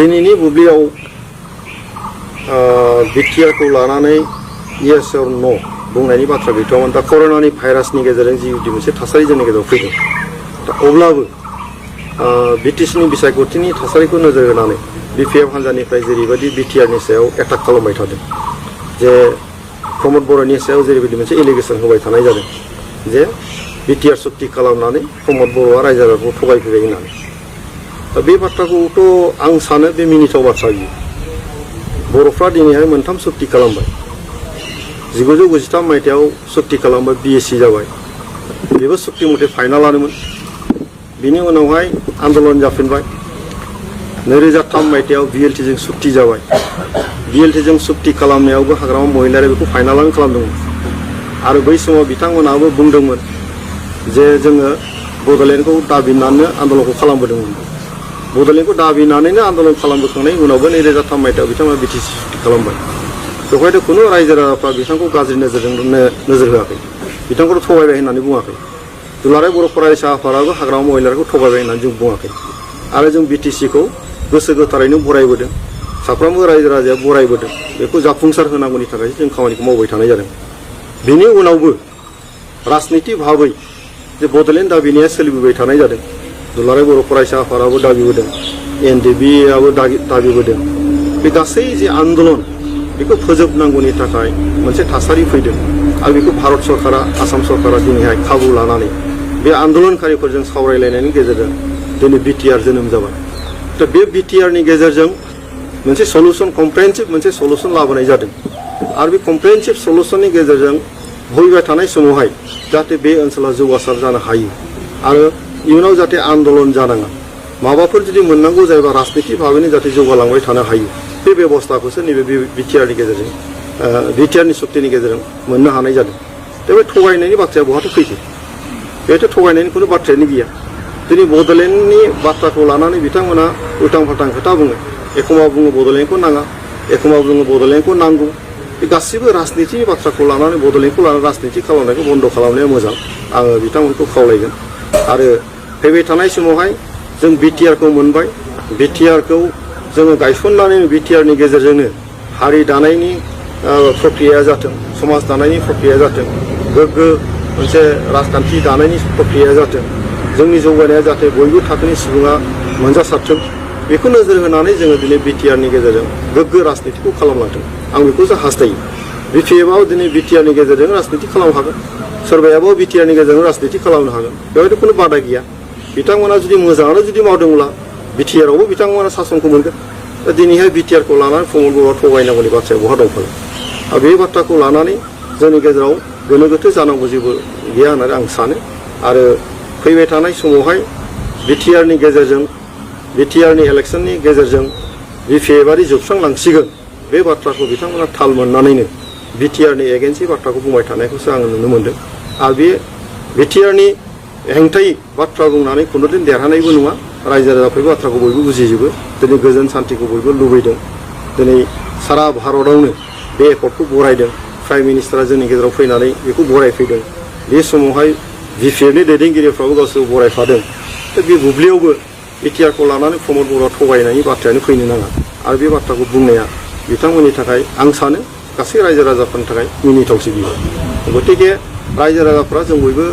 दिनैनि बुब्लियाव बिटिआरखौ लानानै येस अर न' बुंनायनि बाथ्रा गैथ'वामोन। दा कर'नानि भाइरासनि गेजेरजों जिबायदि मोनसे थासारि जोंनि गेजेराव फैदों, दा अब्लाबो बिटिसिनि बिसायख'थिनि थासारिखौ नोजोर होनानै बिपिएफ हान्जानिफ्राय जेरैबायदि बिटिआरनि सायाव एटाक खालामबाय थादों, जे प्रमद बर'नि सायाव जेरैबायदि मोनसे एलिगेसन होबाय थानाय जादों जे बिटिआर सुक्ति खालामनानै प्रमद बर'आ रायजो राजाखौ थगायफैबाय होननानै। दा बे बाथ्राखौथ' आं सानो बे मिनिथाव बाथ्रा बियो। बर'फ्रा दिनैहाय मोनथाम सुक्ति खालामबाय। 1993 मायथाइयाव सुक्ति खालामबाय, बिएसि जाबाय, बेबो सुक्ति मथे फाइनालानोमोन। बिनि उनावहाय आन्दलन जाफिनबाय। 2003 मायथाइयाव बिएलटिजों सुक्ति जाबाय। बिएलटिजों सुक्ति खालामनायावबो हाग्रामा महिलारि बेखौ फाइनालानो खालामदोंमोन। आरो बै समाव बिथांमोनाबो बुंदोंमोन जे जोङो बड'लेण्डखौ दाबिनानैनो आन्दलनखौ खालामबोदोंमोन। बड'लेण्डखौ दाबिनानैनो आन्दलन खालामबोखांनायनि उनावबो 2003 मायथाइयाव बिथांमोना बिटिसि सुक्ति खालामबाय। बेवहायथ' खुनु रायजो राजाफ्रा बिथांखौ गाज्रि नोजोरजों नोजोर होआखै, बिथांखौथ' थगायबाय होननानै बुङाखै। दुलाराय बर' फरायसा आफादाबो हाग्रामा महिलारिखौ थगायबाय होननानै जों बुङाखै। आरो जों बिटिसिखौ गोसो गोथारैनो बरायबोदों, साफ्रोमबो रायजो राजाया बरायबोदों। बेखौ जाफुंसार होनांगौनि थाखाय जों खामानिखौ मावबाय थानाय जादों। बेनि उनावबो राजनिति भाबै जे बड'लेण्ड दाबिनाया सोलिबोबाय थानाय जादों। दुलाराय बर' फरायसा आफादाबो दाबिबोदों, एनडिबिआबो दाबिबोदों। बे गासै जे आन्दलन बेखौ फोजोबनांगौनि थाखाय मोनसे थासारि फैदों। आरो बेखौ भारत सरकारा, आसाम सरकारा दिनैहाय खाबु लानानै बे आन्दलनकारिफोरजों सावरायलायनायनि गेजेरजों दिनै बिटिआर जोनोम जाबाय। दा बे बिटिआरनि गेजेरजों मोनसे सलुसन, कमप्रेहेन्सिभ मोनसे सलुसन लाबोनाय जादों। आरो बे कमप्रेहेन्सिभ सलुसननि गेजेरजों फैबाय थानाय समावहाय जाहाथे बे ओनसोला जौगासार जानो हायो आरो इयुनाव जाहाथे आन्दलन जानाङा, माबाफोर जुदि मोननांगौ जायोबा राजनिति भाबैनो जाहाथे जौगालांबाय थानो हायो, बे बेबस्थाखौसो नैबे बिटिआरनि गेजेरजों, बिटिआरनि सुक्तिनि गेजेरजों मोननो हानाय जादों। दा बे थगायनायनि बाथ्राया बहाथो फैखो? बेथ' थगायनायनि खुनु बाथ्रायानो गैया। दिनै बड'लेण्डनि बाथ्राखौ लानानै बिथांमोना उल्टां फाल्टां खोथा बुङो। एखम्बा बुङो बड'लेण्डखौ नाङा, एखम्बा बुङो बड'लेण्डखौ नांगौ। बे गासिबो राजनितिनि बाथ्राखौ लानानै बड'लेण्डखौ लानानै राजनिति खालामनायखौ बन्द' खालामनाया मोजां। आङो बिथांमोनखौ खावलायगोन। आरो फैबाय थानाय समावहाय जों बिटिआरखौ मोनबाय। बिटिआरखौ जोङो गायसननानै बिटिआरनि गेजेरजोंनो हारि दानायनि प्रक्रियाया जाथों, समाज दानायनि प्रक्रियाया जाथों, गोग्गो मोनसे राजखान्थि दानायनि प्रक्रियाया जाथों, जोंनि जौगानाया जाहाथे बयबो थाखोनि सुबुङा मोनजासारथों, बेखौ नोजोर होनानै जोङो दिनै बिटिआरनि गेजेरजों गोग्गो राजनितिखौ खालामलांथों। आं बेखौसो हास्थायो। बिपिएफआव दिनै बिटिआरनि गेजेरजों राजनिति खालामनो हागोन, सोरबायाबो बिटिआरनि गेजेरजों राजनिति खालामनो हागोन। बेवहायथ' खुनु बादा गैया। बिथांमोना जुदि मोजाङानो जुदि मावदोंब्ला बिटिआरआवबो बिथांमोना सासनखौ मोनगोन। दा दिनैहाय बिटिआरखौ लानानै प्रमद बर'आ थगायनांगौनि बाथ्राया बहा दंफायो? आरो बे बाथ्राखौ लानानै जोंनि गेजेराव गोनो गोथो जानांगौ जेबो गैया होननानै आं सानो। आरो फैबाय थानाय समावहाय बिटिआरनि गेजेरजों, बिटिआरनि इलेक्सननि गेजेरजों बिपिएफआरि जोबस्रांलांसिगोन, बे बाथ्राखौ बिथांमोना थाल मोननानैनो बिटिआरनि एगेन्सै बाथ्राखौ बुंबाय थानायखौसो आङो नुनो मोन्दों। आरो बे बिटिआरनि हेंथायै बाथ्रा बुंनानै खुनुदिन देरहानायबो नङा। रायजो राजाफोरनि बाथ्राखौ बयबो बुजिजोबो। दिनै गोजोन सान्थिखौ बयबो लुबैदों। दिनै सारा भारतआवनो बे एकर्डखौ बरायदों। प्राइम मिनिस्टारा जोंनि गेजेराव फैनानै बेखौ बरायफैदों। बे समावहाय बिपिएफनि दैदेनगिरिफ्राबो गावसोरखौ बरायफादों। दा बे बुब्लियावबो बिटिआरखौ लानानै प्रमद बर'आ थगायनायनि बाथ्रायानो फैनो नाङा। आरो बे बाथ्राखौ बुंनाया बिथांमोननि थाखाय, आं सानो गासै रायजो राजाफोरनि थाखाय मिनिथावसो बियो। गतिके रायजो राजाफ्रा जों बयबो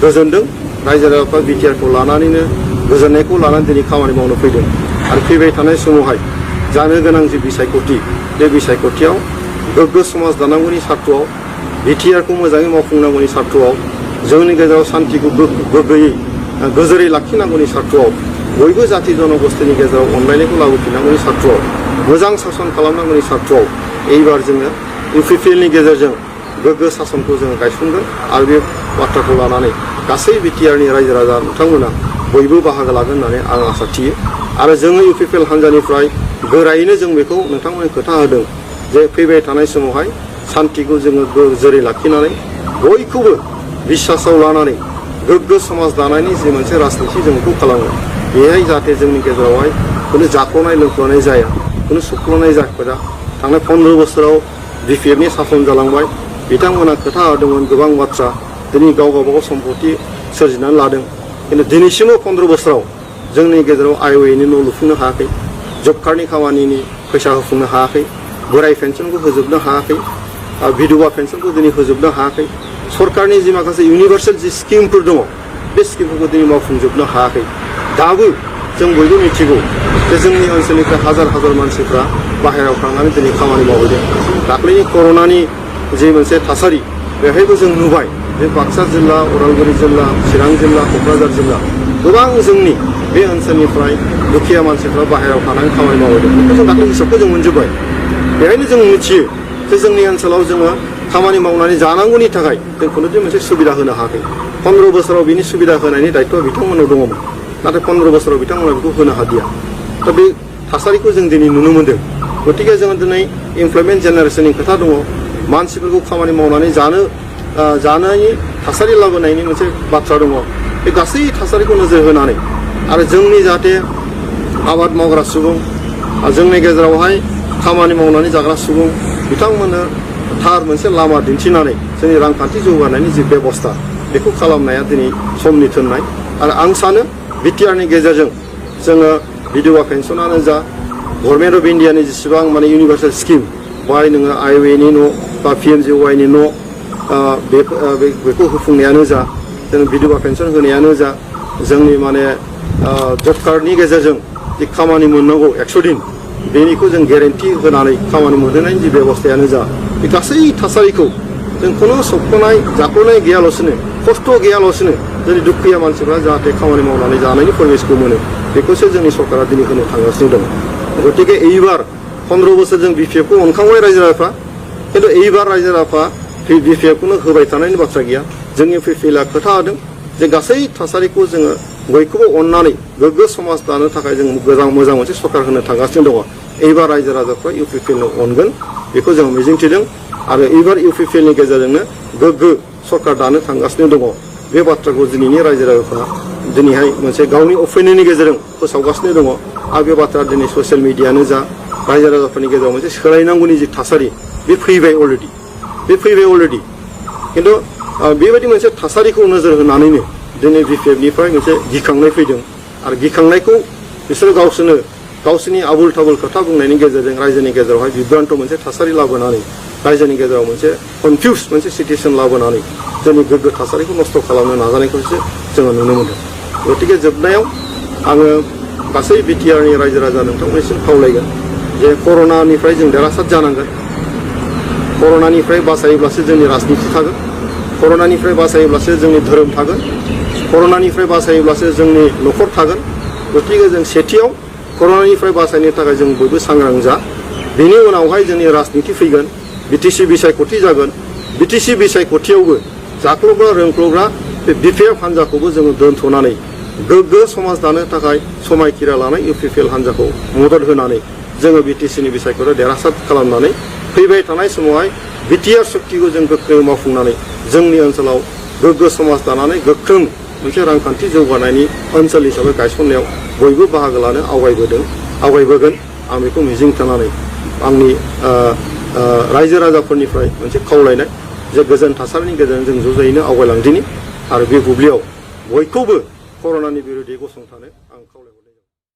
गोजोनदों। रायजो राजाफ्रा बिटिआरखौ लानानैनो गोजोननायखौ लानानै दिनै खामानि मावनो फैदों। आरो फैबाय थानाय समावहाय जानो गोनां जे बिसायख'थि, बे बिसायख'थियाव गोग्गो समाज दानांगौनि सार्थ'आव, बिटिआरखौ मोजाङै मावफुंनांगौनि सार्थ'आव, जोंनि गेजेराव सान्थिखौ गोग्गोयै गोजोरै लाखिनांगौनि सार्थ'आव, बयबो जाथि जनगोष्ठीनि गेजेराव अनलायनायखौ लाबोफिननांगौनि सार्थ'आव, मोजां सासन खालामनांगौनि सार्थ'आव एबार जोङो इउपिपिएलनि गेजेरजों गोग्गो सासनखौ जोङो गायसनगोन। आरो बे बाथ्राखौ लानानै गासै बिटिआरनि रायजो राजा नोंथांमोना बयबो बाहागो लागोन होननानै आं आसा थियो। आरो जोङो इउपिपिएल हान्जानिफ्राय गोरायैनो जों बेखौ नोंथांमोननो खोथा होदों जे फैबाय थानाय समावहाय सान्थिखौ जोङो गोजोरै लाखिनानै बयखौबो बिसासाव लानानै गोग्गो समाज दानायनि जि मोनसे राजनिति जों बेखौ खालामो। बेहाय जाहाथे जोंनि गेजेरावहाय खुनु जाख्ल'नाय लोंख्ल'नाय जाया, खुनु सुख्ल'नाय जाया। थांनाय 15 बोसोराव बिपिएफनि सासन जालांबाय। बिथांमोना खोथा होदोंमोन गोबां बाथ्रा, दिनै गाव गावबागाव सम्पति सोरजिनानै लादों। खिन्थु दिनैसिमबो 15 बोसोराव जोंनि गेजेराव आइअएनि न' लुफुंनो हायाखै। जब कार्डनि खामानिनि फैसा होफुंनो हायाखै बोराय पेन्सनखौ होजोबनो हायाखै बिधवा पेन्सनखौ दिनै होजोबनो हायाखै सरकारनि जि माखासे इउनिभार्सेल जि स्किमफोर दङ बे स्किमफोरखौ दिनै मावफुंजोबनो हायाखै दाबो जों बयबो मिथिगौ जे जोंनि ओनसोलनिफ्राय हाजार हाजार मानसिफ्रा बाहेरायाव थांनानै दिनै खामानि मावहैदों दाख्लैनि कर'नानि जि मोनसे थासारि बेवहायबो जों नुबाय जे बाक्सा जिल्ला उदालगुरि जिल्ला चिरां जिल्ला क'क्राझार जिल्ला गोबां जोंनि बे ओनसोलनिफ्राय दुखिया मानसिफ्रा बाहेरायाव थानानै खामानि मावहैदों बेखौ जों दाख्लै हिसाबखौ जों मोनजोब्बाय बेहायनो जों मिथियो जे जोंनि ओनसोलाव जोङो खामानि मावनानै जानांगौनि थाखाय जों खुनुदिन मोनसे सुबिदा होनो हायाखै 15 बोसोराव बिनि सुबिदा होनायनि दायित्वआ बिथांमोननाव दङमोन नाथाय 15 बोसोराव बिथांमोना बेखौ होनो हादिया दा बे थासारिखौ जों दिनै नुनो मोनदों गतिके जोङो दिनै इमप्लयमेन्ट जेनेरेसननि खोथा दङ मानसिफोरखौ खामानि मावनानै जानायनि थासारि लाबोनायनि मोनसे बाथ्रा दङ बे गासै थासारिखौ नोजोर होनानै आरो जोंनि जाहाथे आबाद मावग्रा सुबुं जोंनि गेजेरावहाय खामानि मावनानै जाग्रा सुबुं बिथांमोननो थार मोनसे लामा दिन्थिनानै जोंनि रांखान्थि जौगानायनि जि बेबस्था बेखौ खालामनाया दिनै समनि थोननाय आरो आं सानो बिटिआरनि गेजेरजों जोङो बिधवा पेन्सनानो जा गभर्नमेन्ट अफ इन्डियानि जेसेबां माने इउनिभार्सेल स्किम बाहाय नोङो आइअएनि न' बा पिएमजिवाइनि न' बेखौ होफुंनायानो जा जों बिधवा पेन्सन होनायानो जा जोंनि माने जब कार्डनि गेजेरजों जि खामानि मोननांगौ 100 दिन बेनिखौ जों गेरेन्टि होनानै खामानि मोनहोनायनि जि बेबस्थायानो जा बे गासै थासारिखौ जों खुनु सख'नाय जाख्ल'नाय गैयालासिनो खस्थ' गैयालासिनो जोंनि दुखिया मानसिफ्रा जाहाथे खामानि मावनानै जानायनि परिबेसखौ मोनो बेखौसो जोंनि सरकारा दिनै होनो थांगासिनो दङ गतिके এইবার 15 बोसोर जों बिपिएफखौ अनखांबाय रायजो राजाफ्रा खिन्थु এইবার रायजो राजाफ्रा बिपिएफखौनो होबाय थानायनि बाथ्रा गैया जोंनि पिपिएलआ खोथा होदों जे गासै थासारिखौ जोङो बयखौबो अननानै गोग्गो समाज दानो थाखाय जों मोजां मोनसे सरकार होनो थांगासिनो दङ এইবার रायजो राजाफ्रा इउपिपिएलनो अनगोन बेखौ जों मिजिंथिदों आरो এইবার इउपिपिएलनि गेजेरजोंनो गोग्गो सरकार दानो थांगासिनो दङ बे बाथ्राखौ दिनैनि रायजो राजाफ्रा दिनैहाय मोनसे गावनि अपिनियननि गेजेरजों फोसावगासिनो दङ आरो बे बाथ्रा दिनै ससियेल मिडियानो जा रायजो राजाफोरनि गेजेराव मोनसे सोलायनांगौनि जि थासारि बे फैबाय अलरेडि खिन्थु बेबायदि मोनसे थासारिखौ नोजोर होनानैनो दिनै बिपिएफनिफ्राय मोनसे गिखांनाय फैदों आरो गिखांनायखौ बिसोरो गावसोरनि आबुल थाबुल खोथा बुंनायनि गेजेरजों रायजोनि गेजेरावहाय बिब्रान्त मोनसे थासारि लाबोनानै रायजोनि गेजेराव मोनसे कनफिउस मोनसे सिटुएसन लाबोनानै जोंनि गोग्गो थासारिखौ नस्थ' खालामनो नाजानायखौसो जोङो नुनो मोनदों गतिके जोबनायाव आङो गासै बिटिआरनि रायजो राजा नोंथांमोननिसिम खावलायगोन जे कर'नानिफ्राय जों देरहासार जानांगोन कर'नानिफ्राय बासायोब्लासो जोंनि राजनिति थागोन कर'नानिफ्राय बासायोब्लासो जोंनि धोरोम थागोन कर'नानिफ्राय बासायोब्लासो जोंनि न'खर थागोन गतिके जों सेथियाव कर'नानिफ्राय बासायनो थाखाय जों बयबो सांग्रां जा बेनि उनावहाय जोंनि राजनिति फैगोन बिटिसि बिसायख'थि जागोन बिटिसि बिसायख'थियावबो जाख्ल'ग्रा रोंख्ल'ग्रा बे बिपिएफ हान्जाखौबो जोङो दोनथ'नानै गोग्गो समाज दानो थाखाय समायखिरा लानाय इउपिपिएल हान्जाखौ मदद होनानै जोङो बिटिसिनि बिसायख'थियाव देरहासार खालामनानै फैबाय थानाय समावहाय बिटिआर सक्तिखौ जों गोख्रै मावफुंनानै जोंनि ओनसोलाव गोग्गो समाज दानानै गोख्रों मोनसे रांखान्थि जौगानायनि ओनसोल हिसाबै गायसननायाव बयबो बाहागो लानो आवगायबोगोन आं बेखौ मिजिंथिनानै आंनि रायजो राजाफोरनिफ्राय मोनसे खावलायनाय जे गोजोन थासारिनि गेजेरजों जों ज' ज'यैनो आवगायलांदिनि आरो बे बुब्लियाव बयखौबो कर'नानि बिरुद्धै गसंथानो